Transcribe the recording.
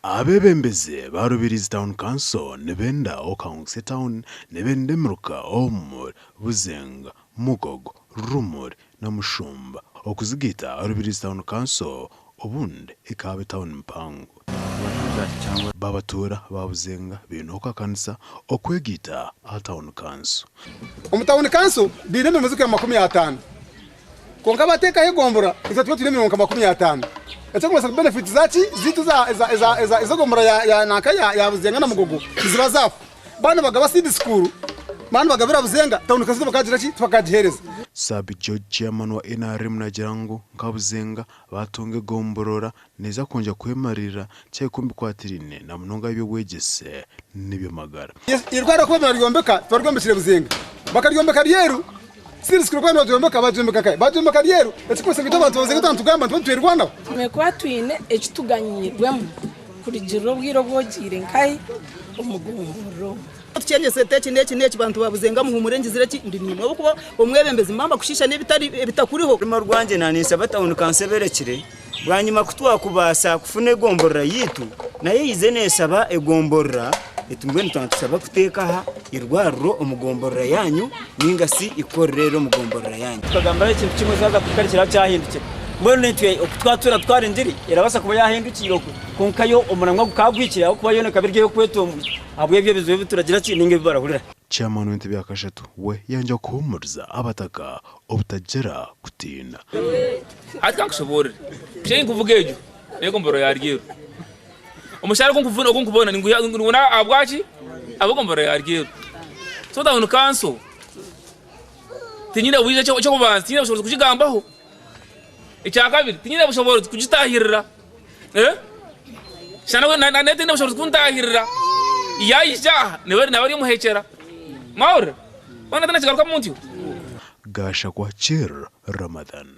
Abeebembezi ba Rubirizi Town Council nibenda okangusya etauni nibenda emiruka omuri Buzenga, Mugogo, Rumuri na Mushumba okuzigaita Rubirizi Town Council obundi ekaaba etauni mpango. Babatuura ba Buzenga baine okuhakanisa okwegaita aha Town Council. Omu Town Council baine emirimo zirikuhika 50. Kwonka bateekaho egombora itwe tuba twine emirimo nka 50. Ekirikumanyisa ngu benefits zaki zaitu ez'egombora ya nanka ya Buzenga na Mugogo niziba zaafa. Baaba nibagaba seed school, baaba nibagabira Buzenga, town council tibakagira ki, tibakagiheereza. Sabi George Chairman wa nrm naagira ngu nka Buzenga baatunga egomborora neeza kwongyera kwemariirira kyahika omu bikwatiraine na munonga eby'obwegyese n'eby'amagara. Eirwariro ku baabaire nibaryombeka tibaryombekire Buzenga, bakaryombeka Ryeru. Seed school ku baabaire nibagyombeka bagyombeka nkahi? Bagyombeka Ryeru. Ekirikumanyisa ngu itwe abantu ba Buzenga twaba nitugamba nituba nitwerwanaho. Twine kuba twine eki tuganyiirwemu kurugiirira obwire obu ogiire nkahi omu gomborora omwo. Tukyengye sente eki n'eki n'eki bantu ba Buzenga muhumure ngizire ki ndi niimwe ahabw'okuba omwebembezi mbamba kushiisha n'ebitari ebitakuriho. Orurimi orwangye naaninsaba tawuni kanso eberekire bwanyima ku twakubaasa kufuna egomborora yaitu nayo eyize neeshaba egomborora eti mbwenu twaba nitushaba kuteeka aha irwariro omu gomborora yaanyu ninga shi ikorero eri omu gomborora yaanyu. Tukagambiraho ekintu kimwe zaaza kuhika nikiraba kyahindukire. Mbwenu naitwe oku twatuura twarindire erabaasa kuba yaahindukiire okwe kwonka yo omuramwa gukaagwikire ahabw'okuba yoona ekaba eri ey'okwetunguura ahabw'ebyo ebizibu ebi turagira ki ninga ebi barahurira. Chairman w'entebe ya kashatu we yangya kuhumuriza abataka obutagira kutiina. Hati ka nkushoboorore. Pisha ei nkuvuga egyo n'egombolola ya Ryeru. Omushaara ogu nkuvuna ogu nkubona ninguha ningubona ahabwaki? Ahabw'egombolola ya Ryeru. So town council tinyine bwija eky'okubanza tinyine bushoboorozi kugigambaho. Ekyakabiri tinyine bushoboorozi kugitaahirira. Shana we nayo teine bushoboorozi kuntaahirira. Yaija aha naaba ari omuheekyera. Mwahurira? Hoona tinakigarukamu ntyo? Gashakwa Chir Ramadhan.